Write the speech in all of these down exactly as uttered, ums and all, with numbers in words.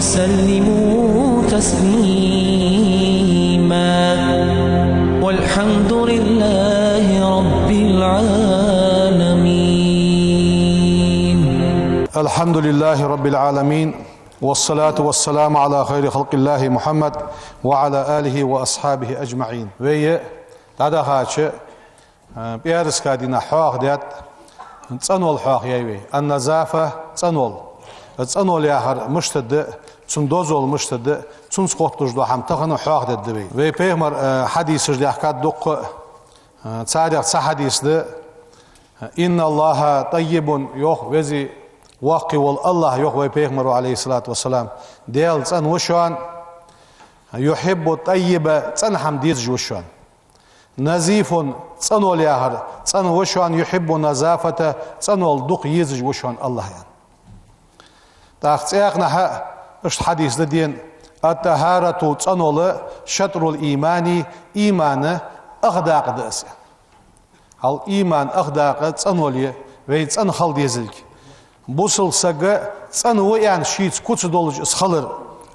سلموا تسليما. والحمد لله رب العالمين. الحمد لله رب العالمين. والصلاة والسلام على خير خلق الله محمد وعلى آله وأصحابه أجمعين. Вай дӀадахача, э, пӀаьраска дийнахьа хьоахадаьд, цӀенвала хьоахаяьй вай. Ан-назафа — цӀенвала. ЦӀенвала яхар мишта да, цун дозал мишта да, цунца хотталуш дола хӀама тахан хьоахадергда вай. Вай пайхамара, э, хьадисаш даьхкад дуккха, э, царех цхьа хьадис да: «إن الله طيب», йоах Веза-Воккха вола АллахӀ, йоах вай пайхамара, عليه الصلاة والسلام, Даьла цӀена ва шоана, «يحب الطيب», цӀена хӀама дезаш ва шоана. «نظيف», цӀенвала яхар, цӀена ва шоана, «يحب النظافة», цӀенвала дукха езаш ва шоана АллахӀ, аьнна. ТӀаккха цхьаькханахьа иштта хьадис да денна: «الطهارة», цӀенвала, «شطر الإيمان», имана ах дакъа да из. Хьал иман ах дакъа цӀенвала я, вай цӀена хила дезилга. Бусалба саг цӀена ва аьнна шийца куц долаш из хилар,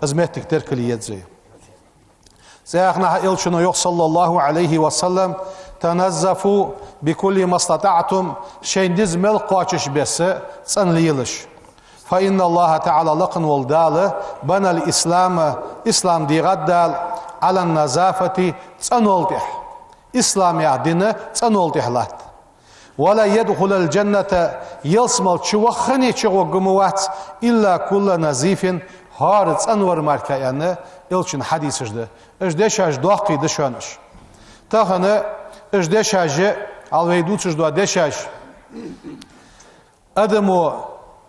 из моттиг теркал е еза вай. Цхьаькханахьа Элчано йоах, صلى الله عليه وسلم: «تنظفوا بكل ما استطعتم», шоай низ мел кхоачаш бесса цӀена лелаш. «فإن الله تعالى», лакха вола Дала, «بنى الإسلام», ислам дийгӀад Дала, «على النظافة», цӀенвала тӀехьа. Ислам яха дин цӀенвала тӀехьа латт. «ولن يدخل الجنة», ялсмала чу ваххане чугӀоргва ма вац, «إلا كل نظيف», хӀара цӀена вар мара», аьнна, Элчан хьадисаш да. Уж дешаш доккхий да шоана уж. Тахан уж дешаш, хьал вай дувцаш дола дешаш, адамо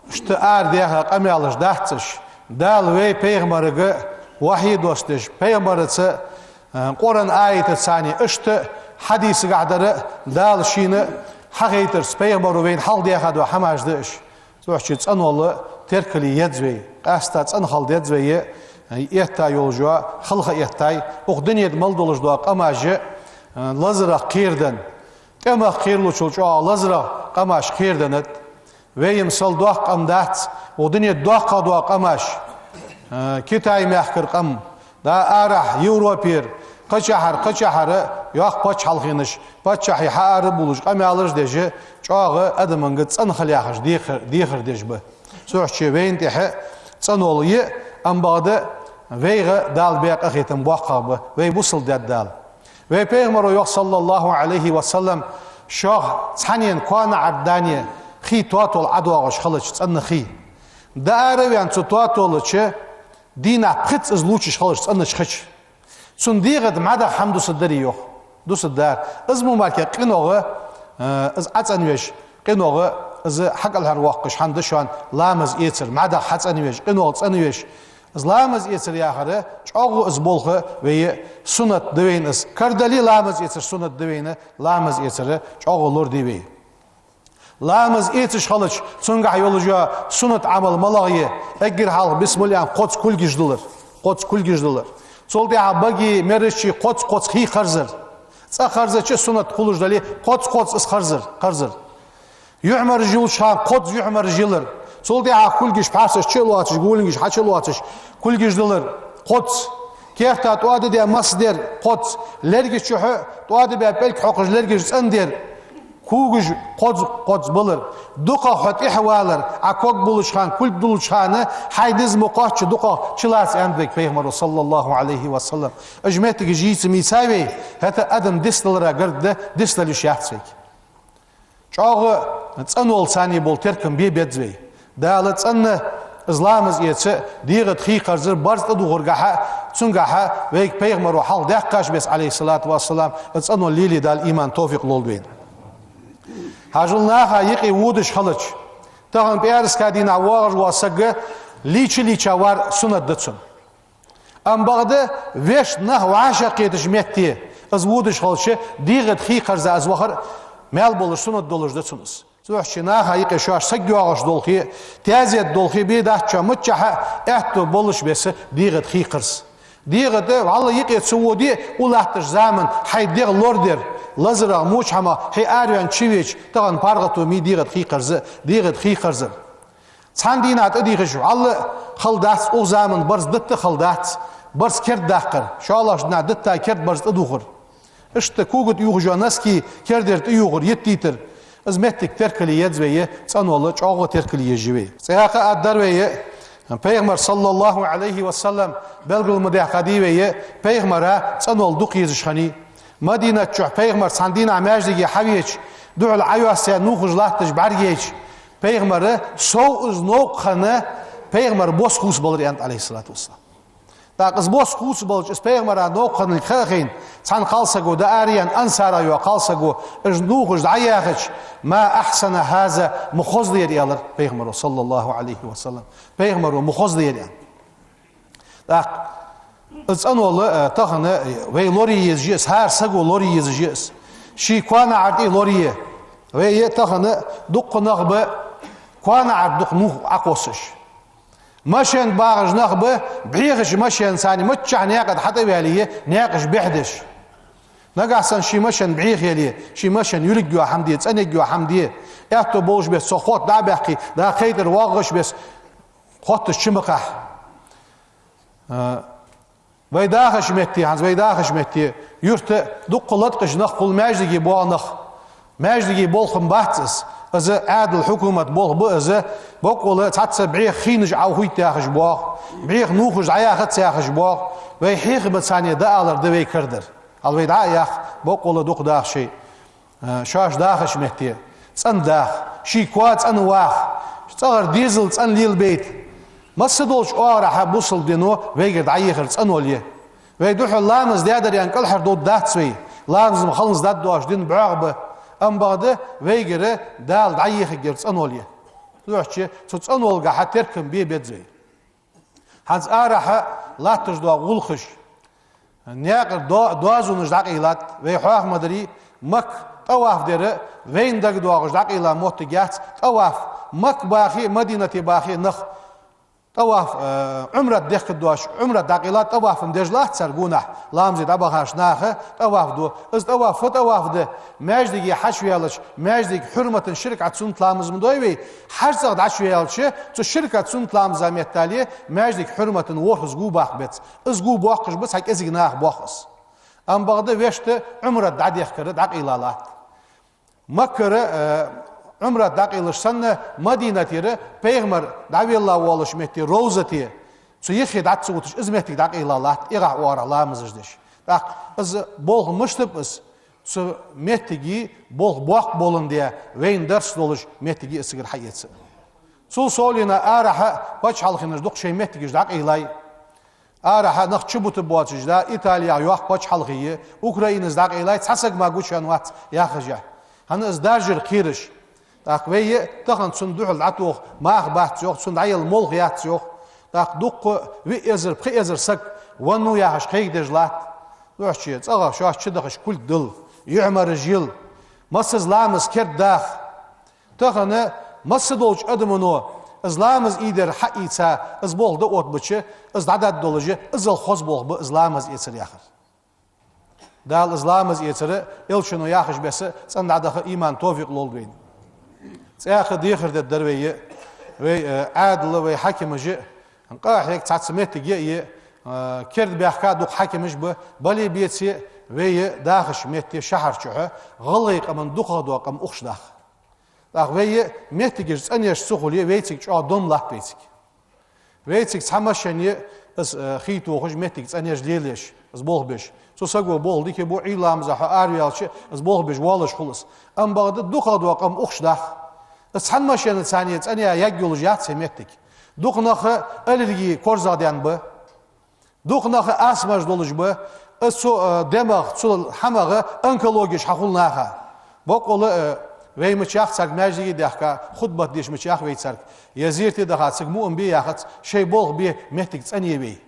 иштта арадаьха къамаьлаш дац уж. Дала вай пайхамарга вахьи доссадеш, пайхамарца, э, Къуръан аятаца цхьана, иштта хьадисагахьа дар Дала шийна хьахайтарца, пайхамаро вайна хьалхадаьха дола хӀамаш да уж. Цудухьа цӀенвала теркал е еза вай, къаьстта цӀена хила деза вай, э, этта йолаш йола, халха эттай, укх дунен тӀа мел долаш дола къамаш, э, лазарах кхераденна, тӀемах кхералучул чӀоагӀа лазарах къамаш кхераденнад. Вай масала доккха къам дац, укх дунен тӀа доккхагӀа дола къамаш, э, Китай мехкара къам, да, арахьа Европера, кхычахьара, кхычахьара, йоккха паччахьалкхенаш, паччахьий хьаара а бувлаш, къамаьлаш а деш, чӀоагӀа адамашка цӀена хила яхаш дехар, дехар деш ба. Цудухьа вайна тӀехьа цӀенвала я, амма бакъда вайга Дала баь къахетам боккхагӀа ба, вай бусалба даьд Дала. Вай пайхамаро йоах, صلى الله عليه وسلم: «Шух цхьаннена коа наӀарга дани хий тотал ӀодоагӀаш хилча, цӀена хий. ДӀаара а ваьнна цу тотала чу дийнахьа пхийтта из лувчаш хилча, цӀенача хи чу, цун дегӀа тӀа мӀаьдагӀа хӀама дусаргдарий?» — йоах. Дусаргдар. Из мо мара къинойгӀа, э, из ӀоцӀенвеш, къинойгӀа из хьакӀалхарвоаккхаш хӀама да шоана ламаз эцар, мӀаьдагӀа хьацӀенвеш, къинойгӀа цӀенвеш. Из ламаз эцар яхар чӀоагӀа из болх вай суннат да вайна из. Кара дале а ламаз эцар суннат да вайна, ламаз эцар чӀоагӀа лораде вай. Ламаз эцаш хилча, цунгахьа йолаш йола суннат Ӏамал малагӀа я? Эггара хьалха бисмилла аьнна кхозза кулгаш дилар, кхозза кулгаш дилар. Цул тӀехьагӀа багеи мерачеи кхозза-кхозза хий харзар. ЦӀа харзача суннат хулаш дале, кхозза-кхозза из харзар, харзар. Юхьмараш йиллача хана кхозза юхьмараш йилар. Цул тӀехьагӀа кулгаш пхьарсаш чу а лоацаш, гулингаш хьачу а лоацаш, кулгаш дилар кхозза. Керта тӀоададаь масса дар кхозза. Лерга чухьа тӀоадабаь пӀелг хьокхаш, лергаш цӀендар. Когаш кхозза-кхозза балар. ДукхагӀа хьо тӀехьавалар, Ӏа ког буллача хана, кулг дуллача хана, хьай низ ма кхоачча дукхагӀа чулаца, аьннад вайга пайхамаро, صلى الله عليه وسلم. Уж моттигаш йийца ма йийцай вай, хӀаьта адам дицдалара гаргда, дицдала йиш яц вайга. ЧӀоагӀа цӀенвала царна бола теркам бе беза вай. Дала цӀена из ламаз эца, дегӀа тӀа хий харзар барзкъа духаргахьа, цунгахьа вайга пайхамаро хьалхадаьккхача беса, عليه الصلاة والسلام, из цӀенвала лелае Дала иман, товфикъ лолда вайна. Хьажал, наха юкъе водаш хилча, тахан пӀаьраска дийнахьа воагӀаш вола саг лийча-лийча вар суннат да цунна. Амма бакъда вешта нах вӀашагӀкхетача метте из водаш хилча, дегӀа тӀа хий харза из вахар маьл болаш, суннат долаш да цунна из. Цудухьа наха юкъе шоаш саг йоагӀаш долхе, таьзет долхе бе дац шоана, миччахьа аьттув болаш беса дегӀа тӀа хий харза. ДегӀа тӀа вӀалла юкъе ца воде, укх латтача заман хьай дегӀ лорадар, лазарах, моча хӀамах хьо араваьнна чувеча, тахан паргӀато ма йий дегӀа тӀа хий харза, дегӀа тӀа хий харзар. Цхьан дийнахьа тӀадийхача, вӀалла хала дац, укх заман барзкъа датта хала дац, барзкъа керда даккхар, шоллагӀча дийнахьа датта керда барзкъа тӀадувхар. Иштта когаш тӀаювхаш йола носки кердера тӀаювхар, йиттийтар. Из моттиг теркалъе еза вай, цӀенвала чӀоагӀа теркалъе еза вай. ЦӀаькха а дар вай, Пайхамар, саллаллахӀу Ӏалайхи ва саллам, белгал ма даьккхадий вай, Пайхамара цӀенвала дукха езаш хиннай. Мадинат чу Пайхамар цхьан дийнахьа маьждиге хьавеча, духьал Ӏойоссаяь нувхаш латташ бӀаргаяйча, Пайхамара сов из новкъа хинна, Пайхамара бос хувцабелар, аьннад, Ӏалайхи ссалату вассалам. ТӀаккха из бос хувцабелча, из Пайхамара новкъа хиннилга ха а хайна, цхьан кхалсаго, дӀаараенна ансарех йола кхалсаго, уж нувхаш дӀаяхача: «ما أحسن هذا», ма хоза да ер, аьлар Пайхамаро, саллаллахӀу Ӏалайхи ва саллам. Пайхамаро ма хоза да ер, аьнна. ТӀаккха из цӀенвала, э, тахан, э, вай лорае еза я из, хӀара саго лорае еза я из. Ший коа наӀарга тӀа лорае. Вай тахан дуккха нах ба, коа наӀарга дукха нувх Ӏокхоссаш. Машен багӀаш нах ба, бӀехача машенаца маччахьа наькъа тӀа хьатӀаваьле, наькъаш бӀехадеш. Нагахьа санна ший машен бӀеха яле, ший машен юлиг йола хӀама де, цӀенъярг йола хӀама де, аьттув болаш беса цох хотта дӀа а баьккхе, дӀа кхетар воагӀаш беса, хотташ чу ма кхахьа. А, вай дахача метте, хӀанз вай дахача метте, юрта дуккха латкъаш нах хул, маьждиге боагӀа нах. Маьждиге болх-м бац из. Из Ӏаьдала хьукумата болх ба из. Боккъала цхьацца бӀеха хинаш Ӏохувта яхаш боагӀа, бӀеха нувхаш дӀаяхац яхаш боагӀа. Вай хьехамца царна дӀаалар да вай карадар. Хьал вай дӀа а яхе, боккъала дукха даха шоай. Э, шоаш дахача метте цӀена даха, ший коа цӀена ваха, цӀагӀара дезал цӀена лелабайта. Масса долча оагӀорахьа бусалба дино вайгара дӀаехар цӀенвала я. Вай духьал ламаз даьдар аьнна кӀалхардовргдац вай. Ламаз-м халонца даргдоацаш дин бӀоагӀа ба. Амма бакъда вайгара Дала дӀаехаргьяр цӀенвала я. Цудухьа цу цӀенвалагахьа теркам бе беза вай. ХӀанз арахьа латташ доагӀа гӀулакхаш. Наькъара до-, доазонаш дӀакъайлад, вай хьоахадаьдарий, Макка тӀаваф дар вайна дагадоагӀаш дӀакъайла моттиг яц, тӀаваф Макка бахе, Мадинате бахе нах. ТӀаваф, э, Ӏумрат дехкадоацаш, Ӏумрат дӀакъайлад, тӀаваф-м деш латт цар гонахьа, ламазе дӀабахача наха тӀаваф ду. Из тӀаваф фу тӀаваф да? Маьждиге хьачуваьлча, маьждига хьурматан ши ракаӀат суннат ламаз-м дой вай, хьажцӀагӀа дӀачуваьлча, цу ши ракаӀат суннат ламаза меттел маьждига хьурматан ворхӀазза го баккха беза. Из го боаккхаш ба цхьа кӀезига наха боаккх из. Амма бакъда вешта Ӏумрат дӀадехкар дӀакъайла латт. Маккара, э, Ӏумрат дӀакъайлаш санна, Мадинатера Пайхамар дӀавелла волча метте, Ровзате, цу йиххе дӀа ца гӀутташ, из моттиг дӀакъайла латт, эгӀа оагӀорахьа ламазаш деш. ТӀаккха из болх мишта ба из? Цу моттиге болх боккха боландаь, вайна дарс долаш моттиг я из цигара хьаэца. Цул совгӀа арахьа паччахьалкхенаш дукха шоай моттигаш дӀакъайлай. Арахьа нах чубутаргбоацаш да, Италех йоккха паччахьалкхе я, Украинаца дӀакъайлай, цхьа саг мара гучаваьнна вац яхаш я. ХӀана из даржар кхераш. ТӀаккха вай тахан цунна духьал дӀатоха маха бац йоах, цунна дӀаяла молха яц йоах. ТӀаккха дукха виъ эзар, пхи эзар саг веннав яхаш кхайкадеш латт. Духьа цӀагӀа шоаш чудахаш кулг дилла, юхьмараш йилла, массаза ламаз керда даха. Тахан масса долча адамо из ламаз ийдар хьаийца, из болх дӀаоттабича, из дӀадаргдолаш, иззал хоза болх ба из ламаз эцар яхар. Дала из ламаз эцар, Элчано яхаш беса, цӀена дӀадаха иман, товфикъ лолда вайна. ЦӀаькха дехар дергдар вай, вай, э, Ӏаьдала, вай хьакимаша, къа а хьега цхьацца моттиг я, э, керда баьхка дукха хьакимаш ба, бале а беце а, вай дахача метте шахьар чухьа гӀалгӀай къаман дукхагӀдола къам ухаш даха. ТӀаккха вай моттигаш цӀенъеш ца хуле, вайцига чӀоагӀа дом латт вайцига. Вайцига цхьа машен я, из, э, хий тохаш, моттиг цӀенъеш лелаеш, из болх беш. Цу саго болх дика бу, Ӏуйра ламаза хьо араваьлча, из болх беш воаллаш хул из. Амма бакъда дукхагӀдола къам ухаш даха. Из цхьан машенаца цӀенъяь яггйолаш яц ер моттиг. Дукха наха аллерги корзагӀдаьнна ба. Дукха наха астмаш долаш ба, из цу, э, демагӀа, цу хӀамагӀа онкологеш хьахул наха. Боккъала, э, вай мичахьа царга маьждиге даьхка, хутбат деш мичахьа вай царга, е зерате даха цига муъам бе яхац, шоай болх бе, моттиг цӀенъе вай.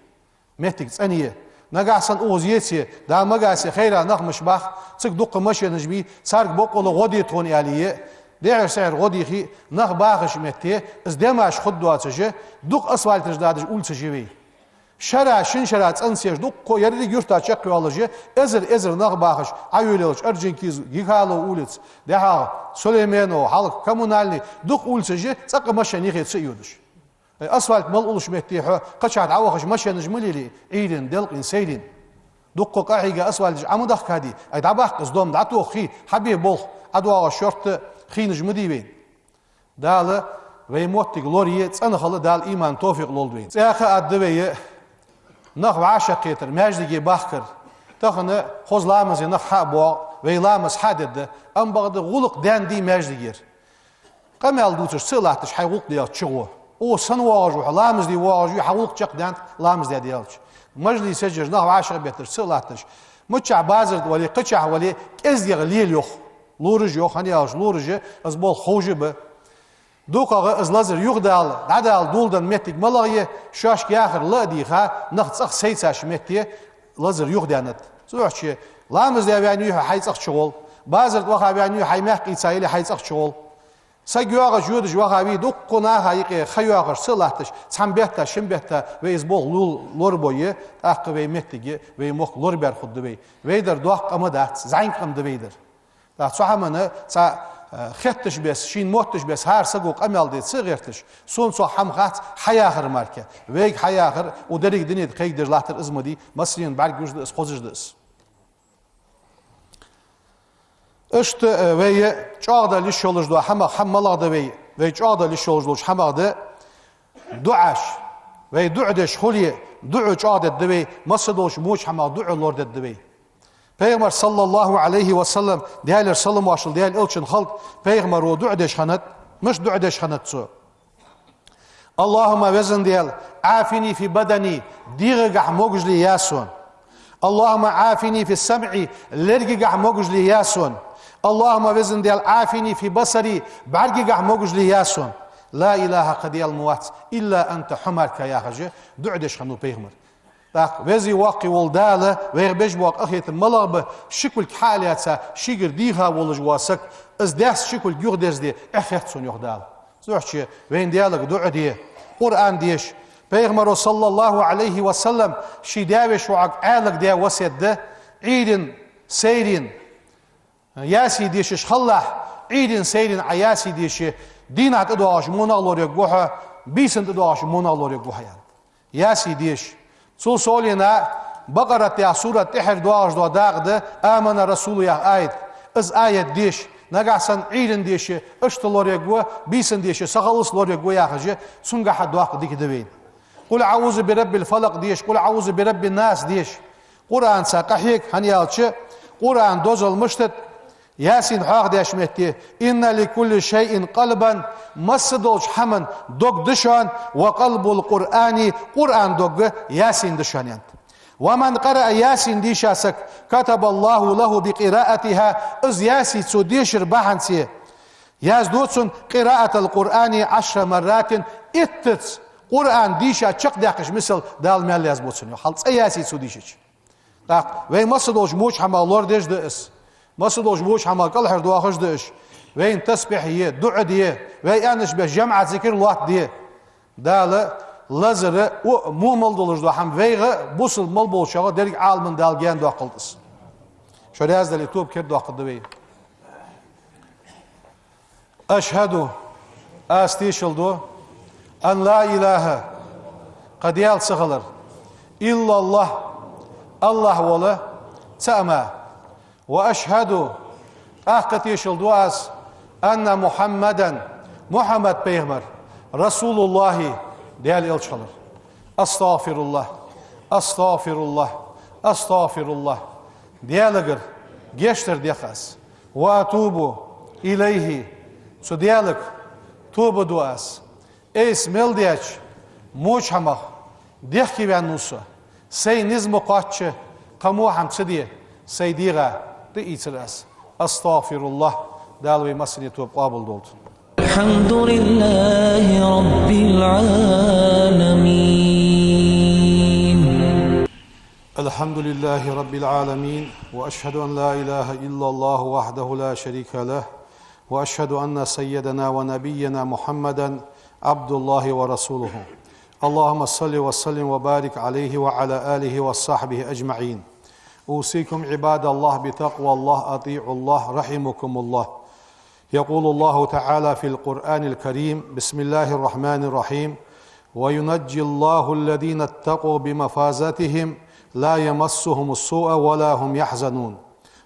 Моттиг цӀенъе. Нагахьа санна укхаза еце, да магасе хайра нах мича бах, цига дукха машенаш бий, царга боккъала гӀо де тхона аьле, дехьара-сехьара гӀо дийхе, нах бахача метте, из демаш хургдоацаш, дукха асфальташ дадаш улицаш я вай. Шера, шин шера цӀанцеш дуккха, еррига юрта чакхйоалаш, эзар-эзар нах бахаш, Ӏайола йолча Орджоникидзе, Гихалова улица, дехьа Сулейменова, хьалха Коммунальный, дукха улицаш, цӀаккха машен юхе ца йодаш. Ай, асфальт мел уллаш метте хьо, кхычахьа дӀавахаш машенаш ма лелае, Ӏуйрийна, делкъийна, сайрийна. Дуккха къахьийга асфальташ Ӏа ма дахкадий, ай, дӀабаккха из дом, дӀатоха хий, хьабе болх, Ӏа доагӀаш шортта хинаш ма дий вайна. Дала вай моттиг лорае, цӀена хила Дала иман, товфикъ лолда вайна. ЦӀаьхха а да вай нах вӀашагӀкхетар, маьждиге бахкар. Тахан хоза ламазе нах хьа а боагӀа, вай ламаз хьа а дергда, амма бакъда гӀулакх даьнна дий маьждигера. Къамаьл дувцаш ца а латташ, хьай гӀулакх даьлча чугӀо. О, сенна воагӀаш ва хьо, ламаз де воагӀаш вий, хьа гӀулакх чакхдаьннад, ламаз даь даьлча. Мажлисаш яр, нах вӀашагӀбетташ ца а латташ. Миччахьа, базар тӀа вале, кхычахьа вале, кӀезигагӀа лела йоах. Лораш йоах, хӀана аьлча лораш, из болх ховш ба. ДукхагӀа из лазар юхадала, дӀадала доладенна моттиг малагӀа я, шоашка яхар ла а дийха, нах цӀагӀа сайцача метте лазар юхадаьннад. Цудухьа ламаз даь ваьнна вий хьо, хьай цӀагӀа чугӀол. Базар тӀа ваха ваьнна вий, хьай маькх ийца яле, хьай цӀагӀа чугӀол. Саг йоагӀаш, йодаш ваха вий, дуккха наха юкъе ха йоаккхаш ца а латташ, цхьан бетта, шин бетта вай из болх лу-, лорабой, тӀаккха вай моттиг, вай мохк лорабаьр хургда вай. Вай дар доккха къа ма дац, зӀамига къа ма да вай дар. ТӀаккха цу хӀамана цхьа, э, хетташ бесса, шийна мотташ бесса, хӀара саго къамаьл де ца гӀерташ, сона цох хӀама хац, хьаяхар мара. Вайга хьаяхар, укх деррига дунен тӀа кхайкадеш латтар из ма дий, массанена бӀаргагуш да из, хозаш да из. Иштта, э, вай чӀоагӀдала йиш йолаш дола хӀамах хӀама малагӀа да вай, вай чӀоагӀдала йиш йолаш долча хӀамах да дуӀаш. Вай дуӀа деш хуле, дуӀа чӀоагӀдергда вай, масса долча воча хӀамах дуӀа лорадергда вай. Пайхамар, саллаллахӀу Ӏалайхи ва саллам, Даьлера салам-моаршал Даьла элчанна хилда, пайхамаро дуӀа деш хиннад, мишта дуӀа деш хиннад цо. اللهم, везан Даьла, عافني في بدني, дегӀагахьа могашал е сона. اللهم عافني في سمعي, лергагахьа могашал е сона. اللهم, везан Даьла, عافني في بصري, бӀаргагахьа могашал е сона. لا إله, кхы Даьла ма вац, إلا أنت, хьо мара яхаш, дуӀа деш хиннав пайхамар. ТӀаккха Веза-Воккха вола Дала вайх беш бола къахетам малагӀа ба, ши кулг хьа а лаьца, шийгара дийха волаш вола саг, из даьсса ши кулг юхадерзаде эхь хет цунна, йоах Дала. Цудухьа вайна Даьлага дуӀа де, Къуръан деша. Пайхамаро, саллаллахӀу Ӏалайхи ва саллам, ший даь-веший воӀага Ӏаьлага даь васкет да: Ӏуйрийна, сайрийна Ясин дешаш хилалахь, Ӏуйрийна, сайрийна Ӏа Ясин деше, дийнахьа тӀадоагӀаш во нах лорайергва хьо, бийсанна тӀадоагӀаш во нах лорайергва хьо, аьнна. Ясин деша. Цул совгӀа Бакъарат яха сурат тӀехьара доагӀаш дола дакъа да, «آمن الرسول» яха аят. Из аят деша, нагахьа санна Ӏуйрийна деше, иштта лорайергва, бийсанна деше, сахиллалца лорайергва яхаш, цунгахьа доккха дика да вайна. «قل أعوذ برب الفلق» деша, «قل أعوذ برب الناس» деша. Къуръанца къахьега, хӀана аьлча Къуръана дозал мишта да, Ясин хьоахадеча метте: «إن لكل شيء قلبا», масса долча хӀаман дог да шоана, «وقلب القرآن», Къуръана дог Ясин да шоана, аьннад. «ومن قرأ», Ясин дийша саг, «كتب الله له بقراءتها», из Ясин цо дешар бахьанца язду цунна «قراءة القرآن عشر مرات», иттаза Къуръан дийша чакхдаьккхача мисал Дала маьл язбу цунна, йоах, хьал цкъа Ясин цо дийшача. ТӀаккха вай масса долча воча хӀамах лорадеш да из. Масса долча воча хӀамах кӀалхардоахаш да уж. Вайна тасбихь е, дуӀа де, вай аьннача бесса жамаӀат зикар лоаттаде. Дала лазар а, во а мел долаш дола хӀама вайга а, бусалба мел болчоа а, деррига Ӏаламан Дала гаьна доаккхалда из. Шо раьза дале, тоба кердадоаккхаргда вай. «أشهد», аз тешал ду, «أن لا إله», кхы Даьла ца хилар, «إلا الله», АллахӀ вола цаӀ мара. «وأشهد», тӀаккха тешал ду аз, «أن محمدا», Мухьаммад пайхамар, «رسول الله», Даьла элча хилар. «أستغفر الله، أستغفر الله، أستغفر الله». Даьлагара гешт дар дех аз. «وأتوب إليه», цу Даьлага тоба ду аз. Айса мел деча воча хӀамах дехкеваьннав со. Сай низ ма кхоачча, кхы во хӀама ца де, сай дегӀа тӀаийцар аз. أستغفر الله. Дала вай массане тоба къоабал долда. الحمد لله رب العالمين. الحمد لله رب العالمين، وأشهد أن لا إله إلا الله وحده لا شريك له، وأشهد أن سيدنا ونبينا محمدا عبد الله ورسوله. اللهم صل وسلم وبارك عليه وعلى آله وصحبه أجمعين. أوصيكم عباد الله بتقوى الله، أطيعوا الله، رحمكم الله. يقول الله تعالى في القرآن الكريم: بسم الله الرحمن الرحيم: وينجي الله الذين اتقوا بمفازتهم لا يمسهم السوء ولا هم يحزنون.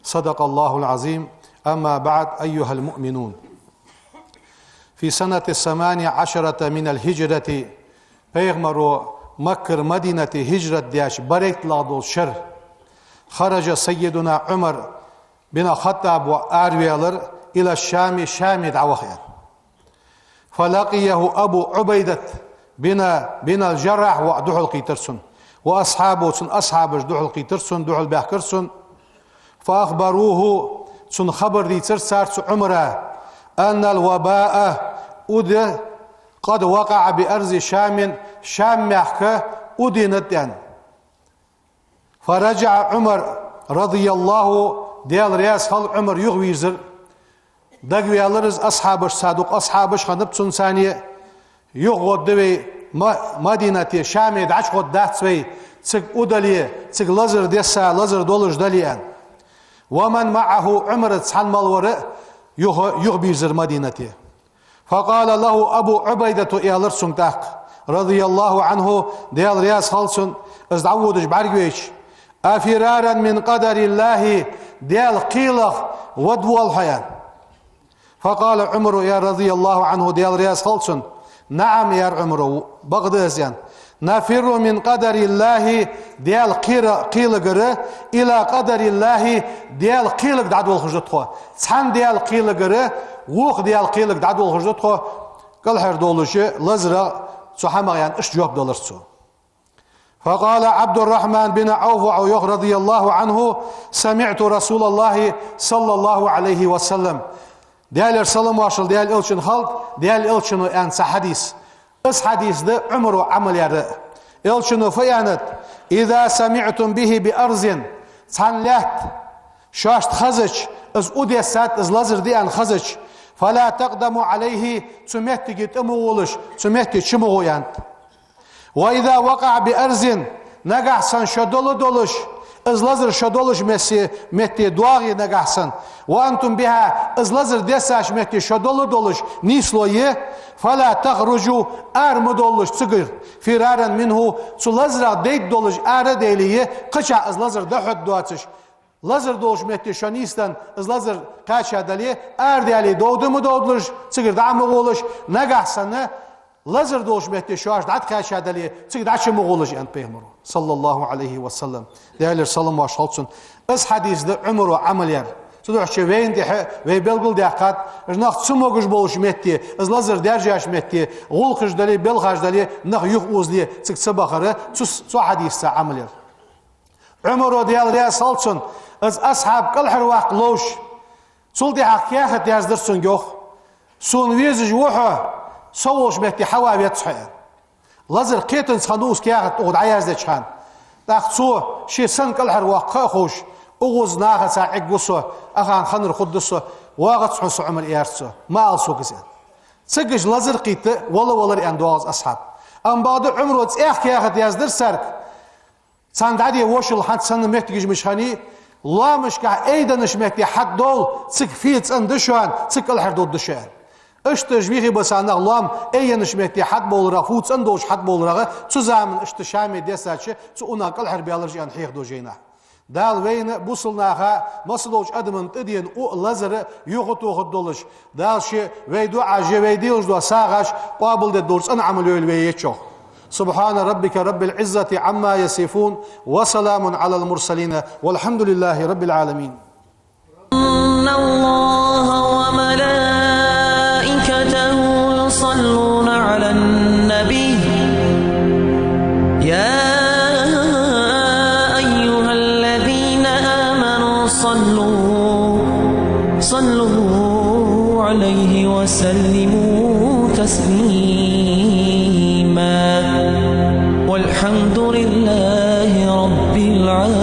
صدق الله العظيم. أما بعد، أيها المؤمنون. في سنة الثمان عشرة من الهجرة, пайхамаро Маккара Мадинате хӀижрат деш барайтлагӀа долча шера, خرج سيدنا عمر بن الخطاب, араваьлар, إلى الشام, Шаме дӀаваха аьнна. فلقيه أبو عبيدة بن, بن الجراح, воӀ духьалкхийттар цунна, وأصحابه, цун асхьабаш духьалкхийттар цунна, духьалбаьхкар цунна. فأخبروه, цунна хабар дийцар цар цу Ӏумара, أن الوباء, уде, قد وقع بأرض الشام, Шам мехка удийнад аьнна. فرجع عمر رضي الله, Даьла раьза хилва, Ӏумар юхавийрзар. Дагаваьлар из асхьабашца, дукха асхьабаш хиннаб цунцара. ЮхагӀоргда вай Ма-, Мадинате, Шаме дӀачугӀоргдац вай, цига удале, цига лазар десса, лазар долаш дале аьнна. ومن معه, Ӏумарца цхьана мел вар а юха, юхабийрзар Мадинате. فقال له أبو عبيدة, аьлар цунга тӀаккха, رضي الله عنه, Даьла раьза хилва цунна, из дӀаводаш бӀаргавайча: أفرارا من قدر الله, Даьла кхелах вадвоал хьо аьнна. فقال عمر, аьлар, رضي الله عنه, Даьла раьза хилва цунна: نعم, аьлар Ӏумара, бакъда из аьнна. نفر من قدر الله, Даьла кхера-, кхелагара, إلى قدر الله, Даьла кхелага дӀадолхаш да тхо. Цхьан Даьла кхелагара вокха Даьла кхелага дӀадолхаш да тхо, кӀалхардаргдолаш лазарах, цу хӀамах аьнна, иштта жоп далар цо. فقال عبد الرحمن بن عوف, воӀо йоах, رضي الله عنه: سمعت رسول الله صلى الله عليه وسلم. Даьлера салам-моаршал Даьла Элчанна хилда, Даьла Элчано аьннад цхьа хьадис. Из хьадис да Ӏумара Ӏамал яьр. Элчано фу аьннад: إذا سمعتم به بأرض, цхьан лаьтта шоашта хезача, из удессад, из лазар да аьнна хезача, فلا تقدموا عليه, цу меттиге тӀа ма гӀолаш, цу метте чу ма гӀо аьннад. وإذا وقع بأرض, нагахьа санна шо дола долаш, из лазар шо долаш мессе, метте доагӀе нагахьа санна, وأنتم بها, из лазар дессача метте шо дола долаш нийсло е, فلا تخرجوا, ара ма довлалаш цигара, فرارا منه, цу лазарах дайта долаш ара а даьле, кхычахьа из лазар дӀахьоргдоацаш, лазар долча метте шо нийсденна, из лазар кхаьча дале, ара даьле, довда ма довдалаш, цигара дӀа а ма гӀолаш, нагахьа санна лазар долча метте шоаш дӀатӀакхаьча дале, цига дӀачу ма гӀолаш, аьннад пайхамаро, صلى الله عليه وسلم. Даьлера салам-моаршал хилда цунна. Из хьадис да Ӏумара Ӏамал яьр. Цудухьа вайна тӀехьа вай белгалдаьккхад, нах цамогаш болча метте, из лазар даьржача метте, гӀулакхаш дале, белхаш дале, нах юхаозале, цига ца бахар, цу, цу хьадисаца Ӏамал яр. Ӏумара, Даьла раьза хилва цунна, из асхьаб кӀалхарваккха ловш, цул тӀехьагӀа каьхат яздар цунга, йоах: «Сона везаш ва хьо, со волча метте хьавала веза хьо», — аьнна. Лазар кхетанза хиннав из каьхат укхаза дӀаяздеча хана. ТӀаккха цо, ше санна кӀалхарваккха ха а ховш: «Укхаза нахаца Ӏергва со, ахана хиннар хургда со, воагӀац хьона со, Ӏумар», — аьлар цо. «Ма ала сога из», — аьнна. Цигга лазар кхийтта вала-валар, аьнна, доагӀа из асхьаб. Амма бакъда Ӏумара цӀаьхха каьхат яздар царга. Цхьан дӀаде вошал хӀанз санна моттигаш мишхани, лоамашкахьа айденнача метте хьатӀадовла, цига фу цӀена да шоана, цига кӀалхардовргда шо, аьнна. Иштта уж вихи баса нах лоам айденнача метте хьатӀабовларах, фу цӀена долаш хьатӀабовларах, цу заман иштта Шаме дессача, цу унах кӀалхарбаьлар уж, аьнна, хьехаду жайнашка. Дала вайна, бусалба наха, массадолча адамашта тӀадена у лазар юхатохаргдолаш, Дала ше вай дуӀаш, вай делаш дола сагӀаш къоабалдергдолаш цӀена Ӏамал йойла вай ечох. سبحان ربك رب العزة عما يصفون، وسلام على المرسلين، والحمد لله رب العالمين. إن الله وملائكته يصلون على النبي. يا أيها الذين آمنوا صلوا، صلوا عليه وسلموا تسليما. والحمد لله رب العالمين.